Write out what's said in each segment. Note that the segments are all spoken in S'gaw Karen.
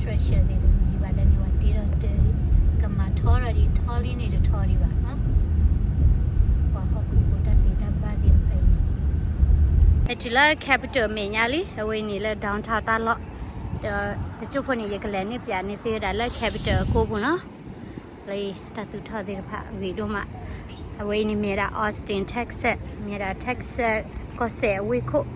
treasure သ့ၣ်တမံၤဘၣ်လၢန့ၣ် ပှၤတ့ထီၣ်တၢ်ဒံး ကမၤထီထီၣ်ဒံး ထီလံန့ၣ်တထီဒံးဘၣ်နီၤ. ပှၤဟီၣ်ခိၣ်ဖိတၢ်သ့တၢ်ဘၣ်သ့ၣ်တဖၣ်အံၤန့ၣ် ဟဲတုၤလၢ Capitol မဲာ်ညါလံ, အဝဲအံၤန့ၣ်လၢ downtown တၢ်လီၢ်, ဒီးတစိၢ်ဖိန့ၣ် ယကလဲၤနုာ်ပၠးန့ၢ်သုဝဲဒၣ်လၢ Capitol အကိပူၤနီၤ. လၢတၢ်သူၣ်ထီၣ်သ့ၣ်တဖၣ်ဂ့ၤဒိၣ်မး. အဝဲအံၤန့ၣ်မ့ၢ်ဝဲဒၣ် Austin Texas, မ့ၢ်ဝဲဒၣ် Texas ကီၢ်စဲၣ်အဝ့ၢ်ခိၣ်.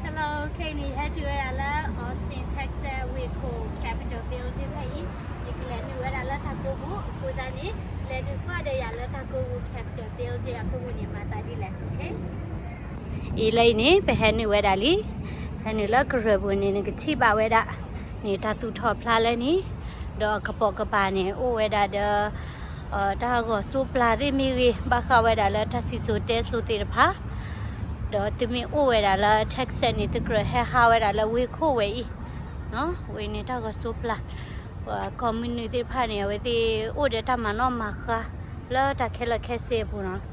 Hello, ခဲအံၤန့ၣ် ဟဲတုၤဝဲဒၣ်လၢ Austin Texas ဝ့ၢ်ခိၣ် Capitol Building ဖဲအံၤ, ယကလဲၤနုာ်ဝဲဒၣ်လၢတၢ်ကိပူၤ, အဃိသတးန့ၣ် လဲၤနုာ်ကွၢ်ဒီးယၤလၢတၢ်ကိပူၤ Capitol Building အကိပူၤန့ၣ် မၤသးဒ်လဲၣ်, okay? အံၤလၢအံၤန့ၣ် ပဟဲနုာ်ဝဲဒၣ်လံ, ဟဲနုာ်လၢကရၢၢ်ပူၤန့ၣ် နကထံၣ်ဘၣ်ဝဲဒၣ်န့ၣ် တၢ်သူၣ်ထီၣ်ဖျါလၢန့ၣ်, ဒီးအကပိာ်ကပၤန့ၣ် အိၣ်ဝဲဒၣ်ဒီး တၢ်ဂီၤစိပျၢ်သ့ၣ်မ့ၢ်ဂ့ၤ, ဘၣ်ဃးဝဲဒၣ်လၢတၢ်စံၣ်စိၤတဲစိၤသ့ၣ်တဖၣ်, ဒီးသုမ့ၢ်အိၣ်ဝဲဒၣ်လၢ Texas န့ၣ် သုကြၢးဟဲဟးဝဲဒၣ်လၢဝ့ၢ်ခိၣ်ဝဲအံၤ, ဝဲန့ၣ်တၢ်ဂီၤစိပျၢ်, ပှၤကီၢ်မုၢ်နုာ်သ့ၣ်တဖၣ်န့ၣ် အဝဲသ့ၣ်အိၣ်ဒီးတၢ်မၤနီၣ်မၤဃါ လၢတၢ်ခဲလၢာ်ခဲဆ့အပူၤနီၤ.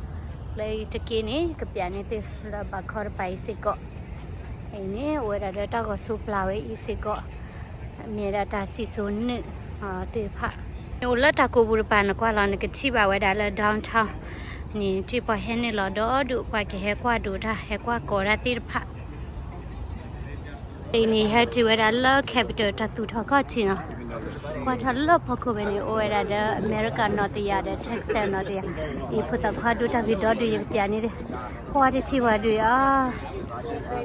လၢတက့ၢ်န့ၣ် ကပၠးန့ၢ်သုလၢဘၣ်ခီတပၤအံၤစ့ၢ်ကီး, အံၤန့ၣ် အိၣ်ဝဲဒၣ်ဒီးတၢ်ဂီၤစိပျၢ်ဝဲအံၤစ့ၢ်ကီး, မ့ၢ်ဝဲဒၣ်တၢ်စံၣ်စိၤနုာ်သ့ၣ်တဖၣ်, နအိၣ်လၢတၢ်ကိပူၤတပၤ နကွၢ်လီၤ နကထံၣ်ဘၣ်ဝဲဒၣ်လၢ downtown န့ၣ် ထံၣ်ပှၤဟဲနုာ်လီၤဒီဒူၣ်, ပှၤကဟဲကွၢ်ဒိးတၢ် ဟဲကွၢ်ကိးတၢ်သ့ၣ်တဖၣ်. အံၤန့ၣ် ဟဲတုၤဝဲဒၣ်လၢ Capitol တၢ်သူၣ်ထီၣ်ခီၣ်ထံးနီၤ. ကွၢ်ထီၣ်လၢဖီခိၣ်ဖဲန့ၣ် အိၣ်ဝဲဒၣ်ဒီး အမဲရကၤနီၣ်တယၢ်ဒီး Texas နီၣ်တယၢ်, အံၤဖိသၣ်ခွါဒိၣ်တၢ်ဂ့ၤဒီဒူၣ် ယကပၠးန့ၢ်သ့ၣ်, ကွၢ်တထံၣ်ဝဲဒုးအီၤ,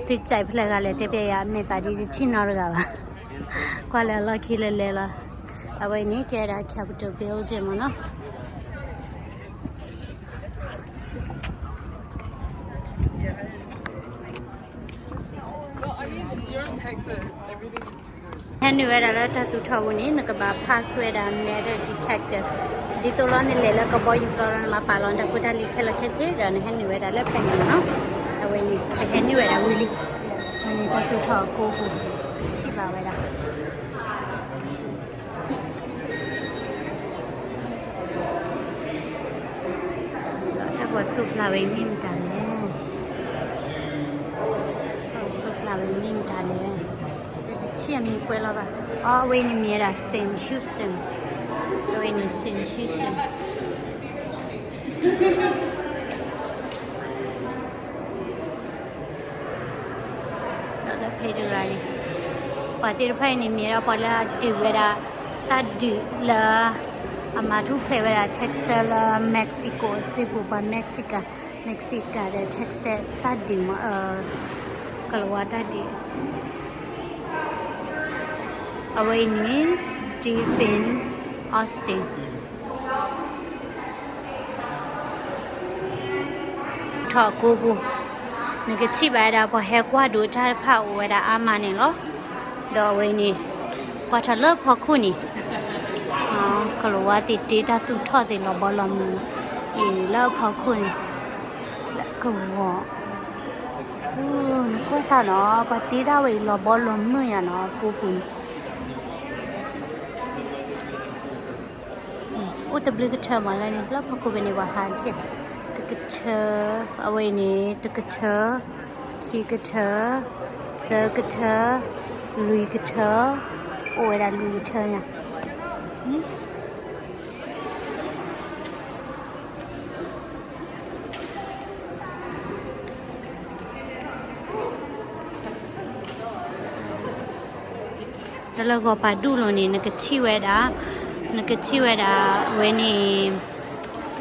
သုစဲးဖျဲၣ်ဂၤလဲၣ်တဲပျဲယၤ မဲာ်သးဒ်တထံၣ်နီတဂၤဘၣ်, ကွၢ်လၢအလီၢ်ခံလၢလဲၤလီၤ. အဝဲအံၤန့ၣ် ကဲဒၣ် Capitol Building မ့ၢ်နီၤ. ဟဲနုာ်ဝဲဒၣ်လၢတၢ်သူၣ်ထီၣ်ပူၤန့ၣ် နကဘၣ် pass ဝဲဒၣ် metal detector, ဒ်သိးလီၤနလဲၤလၢကဘီယူၤပျီလီၤ နဘၣ်ပာ်လီၤနတၢ်ဖိတၢ်လံၤခဲလၢာ်ခဲဆ့ဒီး နဟဲနုာ်ဝဲဒၣ်လၢဖဲန့ၣ်မ့ၢ်နီၤ. အဝဲန့ၣ် ပဟဲနုာ်ဝဲဒၣ်ဝံၤလံ, အဝဲန့ၣ်တၢ်သူၣ်ထီၣ်အကိပူၤ ထံၣ်ဘၣ်ဝဲဒၣ် တၢ်ဂီၤစိပျၢ်ဝဲအံၤမ့ၢ်မတၤလဲၣ်, တၢ်ဂီၤစိပျၢ်ဝဲအံၤမ့ၢ်မတၤလဲၣ်, တထံၣ်အမံၤကွဲးလီၤဘၣ်. အဝဲအံၤန့ၣ်မ့ၢ်ဝဲဒၣ် Sam Houston, အဝဲအံၤန့ၣ် Sam Houston. ဒီးလၢဖဲတဂၤန့ၣ် ပှၤသ့ၣ်တဖၣ်အံၤန့ၣ် မ့ၢ်ဒၣ်ပှၤလၢအဒုးဝဲဒၣ် တၢ်ဒုးလၢ အမၤထူၣ်ဖျဲးဝဲဒၣ် Texas လၢ Mexico အစုပူၤ ပှၤ Mexican, Mexican ဒီး Texas တၢ်ဒုးမ့ၢ် ကလၤဝါတၢ်ဒုး, အဝဲအံၤန့ၣ် Stephen Austin. ထီၣ်အကိပူၤ နကထံၣ်ဘၣ်ဝဲဒၣ် ပှၤဟဲကွၢ်ဒိးတၢ်တဖၣ်အိၣ်ဝဲဒၣ်အါမးန့ၣ်လီၤ. ဒီးအဝဲန့ၣ် ကွၢ်ထီၣ်လၢဖီခိၣ်န့ၣ် ကလၤဝါသ့ၣ်တ့တၢ်သူၣ်ထီၣ်သ့ၣ်လီၤဘီလီၤမုၢ်အံၤန့ၣ် လၢဖီခိၣ်န့ၣ် လၢကဝီၤ နကွၢ်စၢ်နီၤ ပှၤတ့တၢ်ဝဲအံၤလီၤဘီလီၤမုၢ်ယါနီၤ အကိပူၤန့ၣ် အိၣ်တဘျုးကထၢမးလၢန့ၣ် လၢဖီခိၣ်ဖဲန့ၣ် ပှၤဟးထံၣ် တကထၢ အဝဲအံၤန့ၣ် တကထၢ ခံကထၢ သၢကထၢ လွံၢ်ကထၢ အိၣ်ဝဲဒၣ်လွံၢ်ကထၢညါ ဒီးလၢဂီၤပၤဒူၣ်လိၤန့ၣ် နကထံၣ်ဝဲဒၣ် နကထံၣ်ဝဲဒၣ် အဝဲန့ၣ်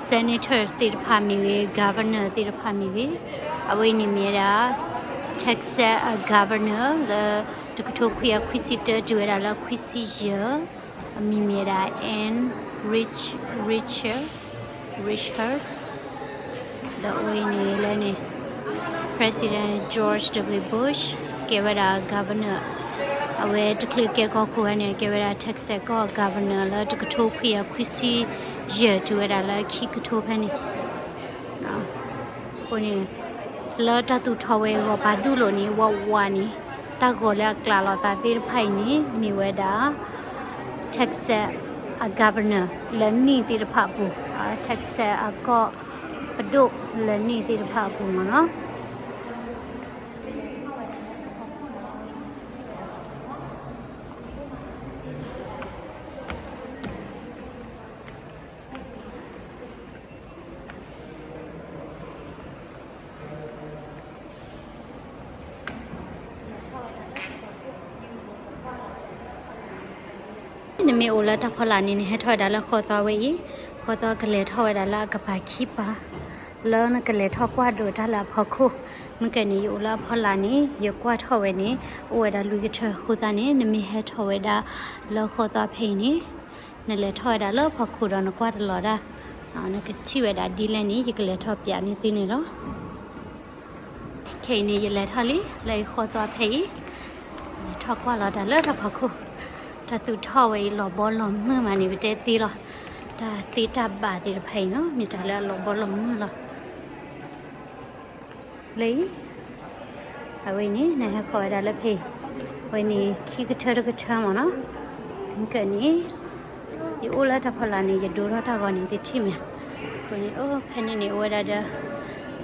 senators သ့ၣ်တဖၣ်မ့ၢ်ဂ့ၤ governor သ့ၣ်တဖၣ်မ့ၢ်ဂ့ၤ အဝဲအံၤန့ၣ်မ့ၢ်ဝဲဒၣ် Texas အ governor လၢ တကထိခွံကယၤခွံဆံတၢ တုၤဝဲဒၣ်လၢခွံဆံယဲၢ် အမံၤမ့ၢ်ဝဲဒၣ် Ann Rich Richer Richer ဒီးအဝဲအံၤန့ၣ်လၢန့ၣ် President George W Bush ကဲဝဲဒၣ် governor အဝဲတချုးကဲကီၢ်ခိၣ်ဝဲန့ၣ် ကဲဝဲဒၣ် Texas ကီၢ် governor လၢတကထိခွံကယၤခွံဆံယဲၢ် တုၤဝဲဒၣ်လၢခံကထိဖဲန့ၣ် အဃိန့ၣ် လၢတၢ်သူၣ်ထီၣ်ဝဲဂီၤပၤဒူၣ်လိၤန့ၣ် ဝးဝးန့ၣ် တၢ်ဂီၤလၢအကျးလီၤသးသ့ၣ်တဖၣ်အံၤန့ၣ် မ့ၢ်ဝဲဒၣ် Texas အ governor လၢနံၣ်သ့ၣ်တဖၣ်အပူၤ Texas အကီၢ်ပဒိၣ်လၢနံၣ်သ့ၣ်တဖၣ်အပူၤမ့ၢ်နီၤ. နမ့ၢ်အိၣ်လၢတၢ်ဖီလာ်န့ၣ် နဟဲထီၣ်ဝဲဒၣ်လၢဃီသီဝဲအံၤ, ဃီသီကလဲၤထီၣ်ဝဲဒၣ်လၢအကပၤခံပၤ, လၢနကလဲၤထီၣ်ကွၢ်ဒိးတၢ်လၢအဖီခိၣ်, မ့ၢ်ကဲန့ၣ် ယအိၣ်လၢအဖီလာ်န့ၣ် ယကွၢ်ထီၣ်ဝဲန့ၣ် အိၣ်ဝဲဒၣ်လွံၢ်ကထၢအဃိသတးန့ၣ် နမ့ၢ်ဟဲထီၣ်ဝဲဒၣ်လၢဃီသီဖဲအံၤန့ၣ် နလဲၤထီၣ်ဝဲဒၣ်လၢဖီခိၣ်ဒီးနကွၢ်တလီၤတၢ်, နကထံၣ်ဝဲဒၣ်ဒ်လဲၣ်န့ၣ် ယကလဲၤထီၣ်ပျးန့ၢ်သုန့ၣ်လီၤ. ခဲအံၤန့ၣ် ယလဲၤထီၣ်လံ လၢယဃီသီဖဲအံၤ, လဲၤထီၣ်ကွၢ်လီၤတၢ်လၢတၢ်ဖီခိၣ်, တၢ်သူၣ်ထီၣ်ဝဲအံၤလီၤဘီလီၤမုၢ်မးန့ၣ် ပတဲသ့လီၤ, တၢ်သ့တၢ်ဘၣ်သ့ၣ်တဖၣ်အံၤနီၤ မ့ၢ်တၢ်လၢအလီၤဘီလီၤမုၢ်လီၤ. လၢအံၤ အဝဲန့ၣ် နဟဲဃီၤဝဲဒၣ်လၢဖဲအံၤ, အဝဲန့ၣ် ခံကထၢတကထၢမ့ၢ်နီၤ, မ့ၢ်ကဲန့ၣ် ယအိၣ်လၢတၢ်ဖီလာ်န့ၣ် ယဒိထီၣ်တၢ်ဂီၤန့ၣ် သုထံၣ်မ့ၢ်, အဃိန့ၣ် အိၣ်ဖဲန့ၣ်န့ၣ် အိၣ်ဝဲဒၣ်ဒီး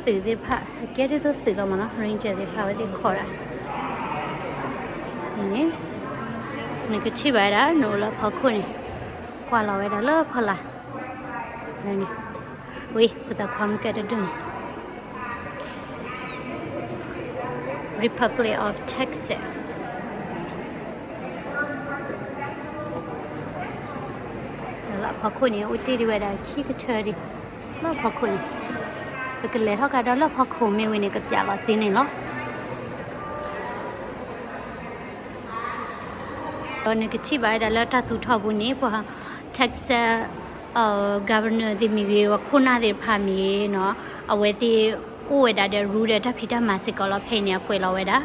သုးသ့ၣ်တဖၣ် အကဲဒ်သိးသုးလီၤမ့ၢ်နီၤ ranger သ့ၣ်တဖၣ် အဝဲသ့ၣ်ခိးဒၣ်, န့ၣ် နကထံၣ်ဘၣ်ဝဲဒၣ် နအိၣ်လၢဖီခိၣ်န့ၣ် ကွၢ်လီၤဝဲဒၣ်လၢဖီလာ်, ဝဲန့ၣ် ဝံၤ ပသးခွါမ့ၢ်ကဲတဒူၣ်န့ၣ် Republic of Texas လၢအဖီခိၣ်န့ၣ် အိၣ်တ့ၢ်ဒံးဝဲဒၣ်ခံကထၢဒံး, လၢအဖီခိၣ်န့ၣ် ပကလဲၤထီၣ်ကဒီးလၢဖီခိၣ်မ့ၢ်ဝံၤန့ၣ် ကပျးလီၤသ့န့ၣ်လီၤ. ဒီးနကထံၣ်ဘၣ်ဝဲဒၣ်လၢတၢ်သူၣ်ထီၣ်ပူၤန့ၣ် ပှၤ Texas governor သ့ၣ်မ့ၢ်ဂ့ၤ ပှၤခိၣ်နၢ်သ့ၣ်တဖၣ်မ့ၢ်ဂ့ၤနီၤ အဝဲသ့ၣ်အိၣ်ဝဲဒၣ်ဒီး rule ဒီးတၢ်ဖံးတၢ်မၤစ့ၢ်ကီးလီၤ. ဖဲအံၤန့ၣ် အကွဲးလီၤဝဲဒၣ်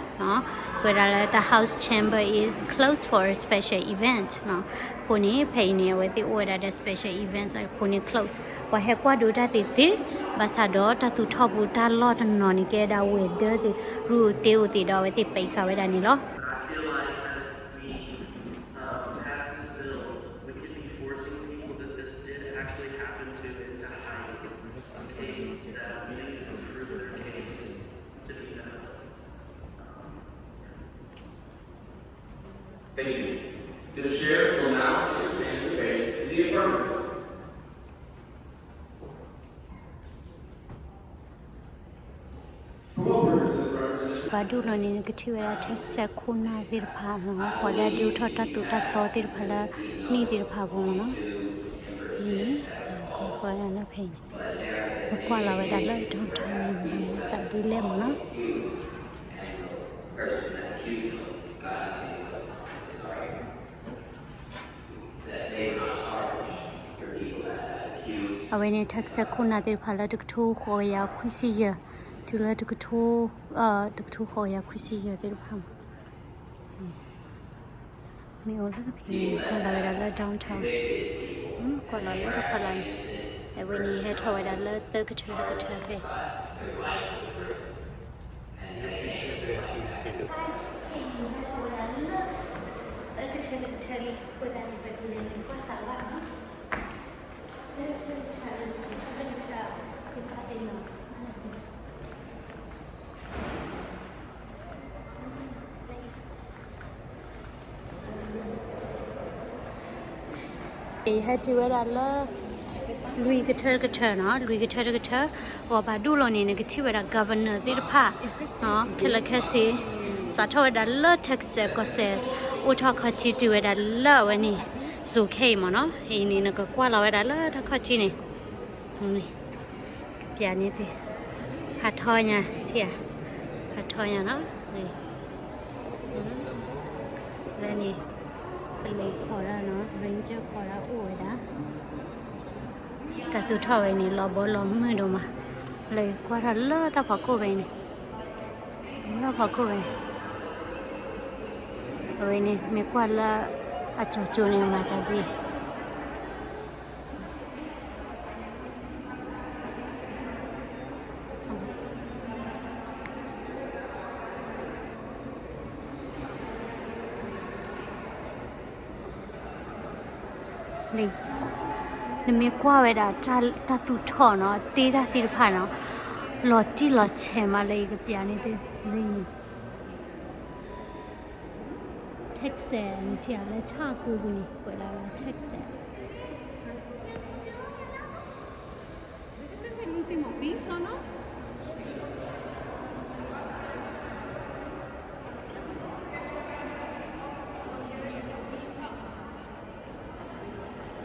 ကွဲးဒၣ်လၢ the House chamber is closed for a special event အဃိန့ၣ် ဖဲအံၤန့ၣ် အဝဲသ့ၣ်အိၣ်ဝဲဒၣ်ဒီး special events အဃိန့ၣ် close ပှၤဟဲကွၢ်ဒိးတၢ်သ့ၣ်သ့, ဘၣ်ဆၣ်ဒီးတၢ်သူၣ်ထီၣ်ပူၤတၢ်လီၢ်တနီၤန့ၣ် ကဲဒၣ်ဝဲၤဒၢသ့ၣ် ရူၢ်သ့ၣ်အိၣ်သ့ၣ်ဒီး အဝဲသ့ၣ်ပံးဃာ်ဝဲဒၣ်န့ၣ်လီၤ. Thank you. The chair will now entertain debate in the affirmative. ပှၤဒူၣ်လီၤန့ၣ် နကထံၣ်ဝဲဒၣ် Texas ခိၣ်နၢ်သ့ၣ်တဖၣ်နီၤ ပှၤလၢအဒုးထီၣ်တၢ်သူၣ်တၢ်သီသ့ၣ်တဖၣ်လၢနံၣ်သ့ၣ်တဖၣ်အပူၤမ့ၢ်နီၤ, န့ၣ် ကွၢ်လီၤလၢဖဲအံၤန့ၣ် ပကွၢ်လီၤဝဲဒၣ်လၢ downtown န့ၣ် မ့ၢ်သးဒ်လဲၣ်မ့ၢ်နီၤ. အဝဲန့ၣ် Texas ခိၣ်နၢ်သ့ၣ်တဖၣ်လၢတကထိဃိးကယၤခွံဆံယဲၢ် တုၤလၢတကထိ တကထိဃိးကယၤခွံဆံယဲၢ်သ့ၣ်တဖၣ်မ့ၢ် မ့ၢ်အိၣ်လၢဖဲန့ၣ် ကွၢ်လီၤဝဲဒၣ်လၢ downtown ကွၢ်လီၤလၢတၢ်ဖီလာ်န့ၣ် အဝဲန့ၣ်ဟဲထီၣ်ဝဲဒၣ်လၢသၢကထၢတကထၢဖဲ သၢကထၢတကထၢလံ အဃိသတးန့ၣ် ပကလဲၤနုာ်ကွၢ်စးဝါနီၤ သၢကထၢတကထၢ သၢကထၢတကထၢ ယဟဲတုၤဝဲဒၣ်လၢ လွံၢ်ကထၢတကထၢနီၤ လွံၢ်ကထၢတကထၢ ဂီၤဘၣ်ဒူၣ်လီၤန့ၣ် နကထံၣ်ဝဲဒၣ် governor သ့ၣ်တဖၣ် ခဲလၢာ်ခဲဆ့ စးထီၣ်ဝဲဒၣ်လၢ Texas ကီၢ်စဲၣ် အိၣ်ထီၣ်ခီၣ်ထံးတုၤဝဲဒၣ်လၢအဝဲန့ၣ် စိၤခဲအံၤမ့ၢ်နီၤ အံၤန့ၣ် နကကွၢ်လီၤဝဲဒၣ်လၢတၢ်ခီၣ်ထံးန့ၣ် ကပျးန့ၢ်သု ဟးထီညါ ထံၣ်ဧါ ဟးထီညါနီၤ လၢန့ၣ် ပလံၤခိးဒၣ်နီၤ ranger ခိးဒၣ်အိၣ်ဝဲဒၣ် တၢ်သူၣ်ထီၣ်ဝဲန့ၣ် လီၤဘီလီၤမုၢ်ဒိၣ်မး လၢကွၢ်ထီၣ်လၢတၢ်ဖီခိၣ်ဝဲန့ၣ် လၢဖီခိၣ်ဝဲ အဝဲန့ၣ် မ့ၢ်ကွၢ်လၢအကၠီၤကၠိန့ၣ် မၤသးဒ် လံ နမ့ၢ်ကွၢ်ဝဲဒၣ် တၢ်သူၣ်ထီၣ်နီၤ သ့တၢ်သ့ၣ်တဖၣ်နီၤ လီၤတံၢ်လီၤဆဲးမးလၢယကပျးန့ၢ်သု လံ Texas နထံၣ်ဧါ လၢဆၣ်ကိးပူၤန့ၣ် ကွဲးလီၤဝဲ Texas. Este es el último piso, ¿no?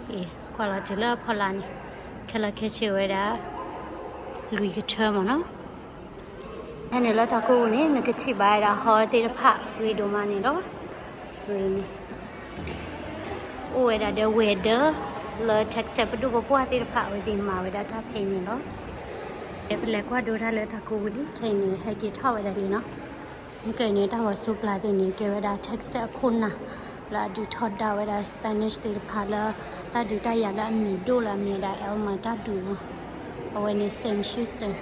ကွၢ်လီၤတုၤလၢဖီလာ်န့ၣ် ခဲလၢာ်ခဲဆ့ဝဲဒၣ် လွံၢ်ကထၢမ့ၢ်နီၤ. ဖဲန့ၣ်လၢတၢ်ကိးပူၤန့ၣ် နကထံၣ်ဘၣ်ဝဲဒၣ်ဟီသ့ၣ်တဖၣ်ဂ့ၤဒိၣ်မးန့ၣ်လီၤ. ဝဲန့ၣ် အိၣ်ဝဲဒၣ်ဒီး welder လၢ Texas ပဒိၣ်ပပှၢ်သ့ၣ်တဖၣ် အဝဲသ့ၣ်မၤဝဲဒၣ်တၢ်ဖဲန့ၣ်လီၤ. ပလဲၤကွၢ်ဒိတၢ်လၢတၢ်ကိးပူၤလံ ခဲအံၤန့ၣ် ဟဲက့ၤထီၣ်ဝဲဒၣ်လံနီၤ. မ့ၢ်ကဲန့ၣ် တၢ်ဂီၤစိပျၢ်သ့ၣ်န့ၣ် ကဲဝဲဒၣ် Texas အခိၣ်နၢ် လၢအဒုးထီဒါဝဲဒၣ် Spanish သ့ၣ်တဖၣ်လၢ တၢ်ဒုးတၢ်ယၤလၢအမံၤဒိၣ်လၢအမံၤဒၣ် Alma တၢ်ဒုးနီၤ. အဝဲန့ၣ် Sam Houston.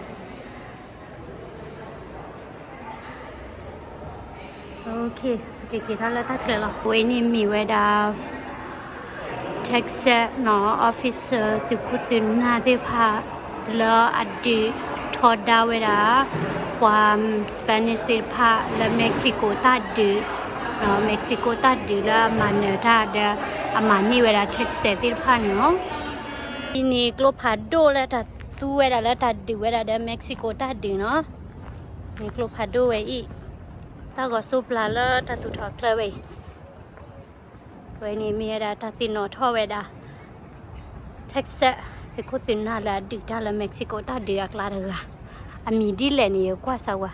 ပကက့ၤထီၣ်လၢတၢ်ချၢလီၤ. အဝဲန့ၣ်မ့ၢ်ဝဲဒၣ် Texas နီၤ officer သုးခိၣ်သုးနၢ်သ့ၣ်တဖၣ် လၢအဒုးထီဒါဝဲဒၣ် ပှၤ Spanish သ့ၣ်တဖၣ်လၢ Mexico တၢ်ဒုး, Mexico တၢ်ဒုးလၢအမၤနၢၤတၢ်ဒီး အမၤန့ၢ်ဝဲဒၣ် Texas သ့ၣ်တဖၣ်န့ၣ်လီၤ. အံၤန့ၣ်ကျိဖးဒိၣ်လၢတၢ်သူဝဲဒၣ်လၢတၢ်ဒုးဝဲဒၣ်ဒီး Mexico တၢ်ဒုးနီၤ. န့ၣ်ကျိဖးဒိၣ်ဝဲအံၤ, တၢ်ဂီၤစိပျၢ်လၢတၢ်သူၣ်ထီၣ်ကျၢၢ်ဝဲအံၤ, ဝဲန့ၣ်မ့ၢ်ဝဲဒၣ်တၢ်သ့ၣ်နီၣ်ထီၣ်ဝဲဒၣ် Texas သုးခိၣ်သုးနၢ်လၢအဒုးတၢ်လၢ Mexico တၢ်ဒုးအကျါတဂၤ, အမံၤဒ်လဲၣ်န့ၣ် ယကွၢ်စၢၤဝဲ.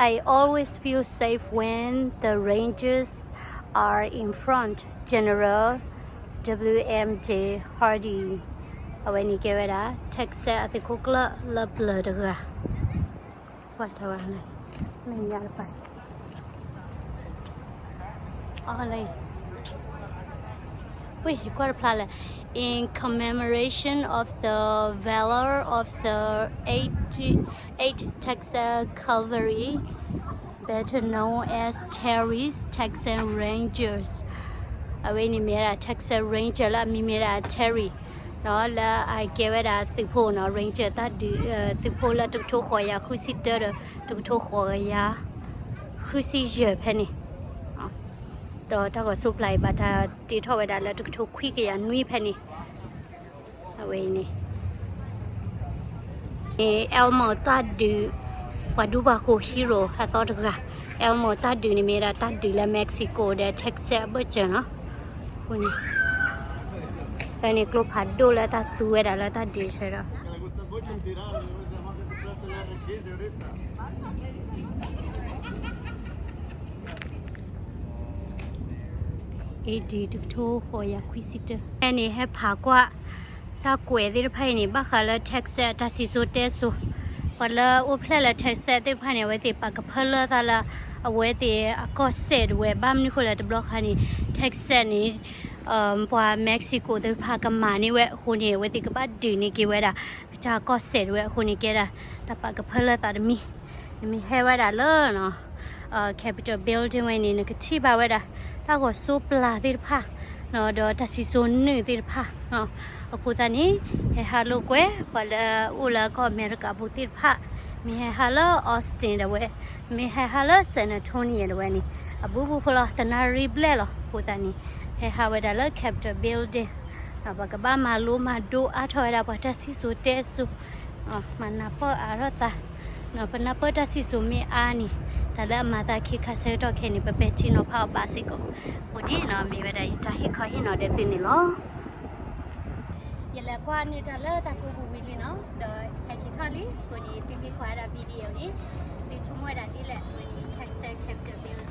I always feel safe when the Rangers are in front, General W M J Hardy. အဝဲန့ၣ်ကဲဝဲဒၣ် Texas အသုးခိၣ်ကျၢၢ်လၢပျၢၤတဂၤ, ကွၢ်စၢၤဝဲ, မဲာ်ညါတပၤ အီၤလၢ ကွၢ်တဖျါလၢ in commemoration of the valor of the eight, eight Texas Cavalry, better known as Terry's Texas Rangers. အဝဲန့ၣ်မ့ၢ်ဝဲဒၣ် Texas Ranger လၢအမံၤမ့ၢ်ဒၣ် Terry နီၤ, လၢအကဲဝဲဒၣ်သုးဖိနီၤ, Ranger တၢ်ဒုး သုးဖိလၢတကထိဃိးကယၤဃုဆံတၢဒီး တကထိဃိးကယၤ ဃုဆံယဲၢ်ဖဲန့ၣ်, ဒီးတၢ်ဂီၤစိပျၢ်အံၤ ဘၣ်တၢ်တ့ထီၣ်ဝဲဒၣ်လၢတကထိခွံကယၤနွံဖဲန့ၣ်, အဝဲအံၤန့ၣ် Alamo တၢ်ဒုး ပှၤဒူပှၤဃိၤ hero အသီတဂၤ, Alamo တၢ်ဒုးန့ၣ်မ့ၢ်ဝဲဒၣ်တၢ်ဒုးလၢ Mexico ဒီး Texas အဘၢၣ်စၢၤနီၤ, အဃိန့ၣ် ဖဲန့ၣ်ကျိဖးဒိၣ်လၢတၢ်သူဝဲဒၣ်လၢတၢ်ဒုးဆၢဒီး A D တကထိဃိးကယၤခွံဆံတၢ, ဖဲန့ၣ်ဟဲဖးကွၢ် တၢ်ကွဲးသ့ၣ်တဖၣ်အံၤန့ၣ် ဘၣ်ဃးလၢ Texas တၢ်စံၣ်စိၤတဲစိၤ, ပှၤလၢအိၣ်ဖျဲၣ်လၢ Texas သ့ၣ်တဖၣ်န့ၣ် အဝဲသ့ၣ်ပာ်ကဖၢလၢသးလၢ အဝဲသ့ၣ်အကီၢ်စဲၣ်တဝဲ, ဘၣ်မနုၤဃိလဲၣ် တဘျီခါန့ၣ် Texas န့ၣ် ပှၤ Mexico သ့ၣ်တဖၣ်ကမၤန့ၢ်ဝဲအဃိန့ၣ် အဝဲသ့ၣ်ကဘၣ်ဒုးန့ၢ်က့ၤဝဲဒၣ် ပတၢ်ကီၢ်စဲၣ်တဝဲအဃိန့ၣ် ကဲဒၣ်တၢ်ပာ်ကဖၢလၢသးတမံၤ, နမ့ၢ်ဟဲဝဲဒၣ်လၢ Capitol Building ဝဲန့ၣ် နကထံၣ်ဘၣ်ဝဲဒၣ် တၢ်ဂီၤစိပျၢ်သ့ၣ်တဖၣ် ဒီးတၢ်စံၣ်စိၤနုာ်သ့ၣ်တဖၣ်, အဃိသတးန့ၣ် ဟဲဟးလိာ်ကွဲ ပှၤလၢအိၣ်လၢကီၢ်အမဲရကၤပူၤသ့ၣ်တဖၣ်, မ့ၢ်ဟဲဟးလၢ Austin ဒၣ်ဝဲ, မ့ၢ်ဟဲဟးလၢ San Antonio ဒၣ်ဝဲန့ၣ် အဘူးဘူးဖိလီၤ တနၣ်ရံၣ်ဘျဲၣ်လီၤ. အဃိသတးန့ၣ် ဟဲဟးဝဲဒၣ်လၢ Capitol Building ပကဘၣ်မၤလိမၤဒိးအါထီၣ်ဝဲဒၣ်ပှၤတၢ်စံၣ်စိၤတဲစိၤ, မၤနၢ်ပၢၢ်အါထီၣ်သး, ပနၢ်ပၢၢ်တၢ်စံၣ်စိၤမ့ၢ်အါန့ၣ် တၢ်လၢအမၤသးခံခါဆၢကတီၢ်ခဲအံၤန့ၣ် ပပဲာ်ထံနီၤဖးအီၤဘၣ်စ့ၢ်ကီး, အဃိန့ၣ် မ့ၢ်ဝဲဒၣ်ယတၢ်ဟ့ၣ်ခီဟ့ၣ်နီၤဒီးသုန့ၣ်လီၤ. ယလဲၤကွၢ်န့ၢ်တၢ်လၢတၢ်ကိးပူၤဝံၤလံနီၤ, ဒီးဟဲက့ၤထီၣ်လံ, အဃိန့ၣ် သုမ့ၢ်ကွၢ်ဝဲဒၣ် video န့ၣ် သုဆိကမိၣ်ဝဲဒၣ်ဒ်လဲၣ်အဃိန့ၣ် Texas Capitol Building